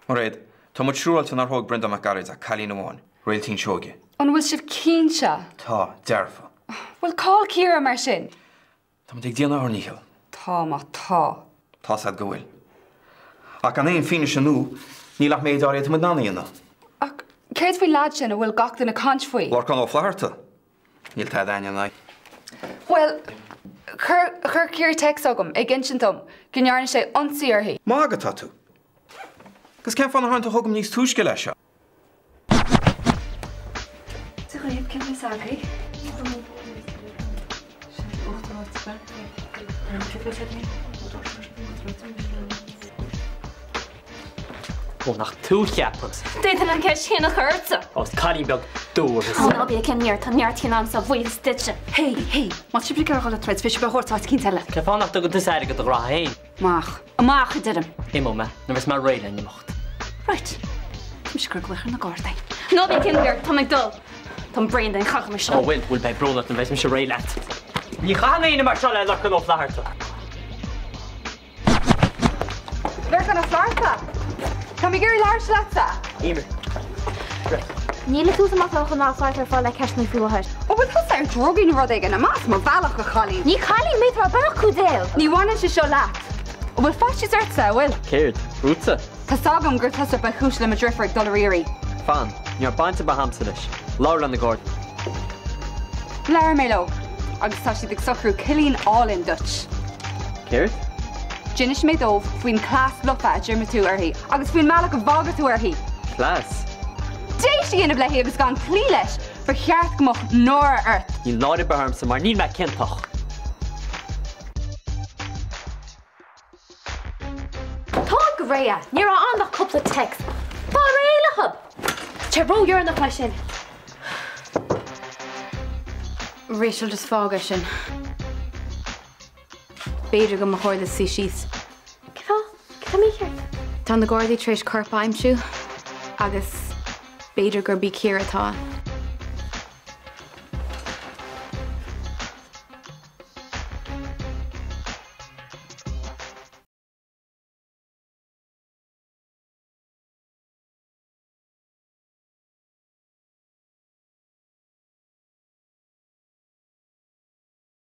Mairéad, tá muid siúráilte nár thóg Breandán Mac Gearailt ach cailín amháin, Réiltín Seoige. An bhfuil sibh cinnte? Tá, dearfa. Bhuel, cá bhfuil Ciara mar sin? Tá muid ag déanamh ár ndícheall. Tá má tá. Tá's a'd go bhfuil. Ach gan aon fianaise nua, níl ach méid áirithe atá muid in ann a dhéanamh. Ach céard faoin leaid sin a bhfuil gach duine ag caint faoi? Lorcán Ó Flatharta? Níl tada a'inn ina aghaidh. Bhuel, chuir, chuir Ciara téacs chugam ag insint dom go ndearna sé ionsaí uirthi. Magadh atá tú. Agus cén fáth nár tháinig tú chugam níos túisce leis seo? Dia dhaoibh, cén bhfios agaibh? Ó, nach tú a cheapas. D'fhéadfainn an ceist chéanna a chur ortsa. Ó, is cailín beag dúr thusa. Ó, ná bí ag neart, tá neart cinn a'msa, a bhuíochas duitse. Hé, hé, má tá sibh ag iarraidh dul ag troid, beidh sibh á thabhairt áit eicínt eile. Cén fáth nach dtugann tusa aire do do ghraithe féin? Amach. Amach, a deirim. Imeoidh mé, nuair a bheas mé réidh le n-imeacht. Right. Tá mise ag cur glaoch ar na Gardaí. Ná bí ag neart, táim ag dul. Táim bréan den chachama seo. Ó, bhuel, bhuel, beidh brón ort nuair a bheas mise réidh leat. Ní chaitheann éinne mar seo le Lorcán Ó Flatharta. Lorcán Ó Flatharta! Táim ag iarraidh labhairt leatsa! Emer. Níl ag tús amach liom chun ná fáilte ar fáil le ceisteanna faoi láthair. An bhfuil tusa ar dhrugaí nó rud éigin? Amach as mo bhealach, a chailín! Ní cailín mé, tá mé beannacht cúidéal! Ní bhaineann sé seo leat! An bhfuil faitíos ortsa, an bhfuil? Céard? Fútsa? Tá's agam gur tusa ba chúis le mo dheirfiúr ag dul ar iarraidh. Fan, ní raibh baint ar bith a'msa leis. Labhair le na Gardaí. Labhair mé leo agus tá siad ag socrú cillín álainn duit. Céard? D'inis mé dóibh faoin chleas lofa a d'imir tú uirthi agus faoin mbealach a bhagair tú uirthi. Cleas? Date a dhéanamh léi agus gan cloí leis! Ba cheart go mbeadh náire ort. Níl náire ar bith ormsa mar níl mé ciontach. Táid go réidh. Ní raibh ann ach cúpla text. Fáil réidh leo! Tá sé ródheireanach leis sin. Rachel, just fág é sin. B'fhéidir go mba chóir duit suí síos. Cén fáth? Cad tá mícheart? Tá na Gardaí tar éis corp a aimsiú agus b'fhéidir gurb í Ciara atá ann.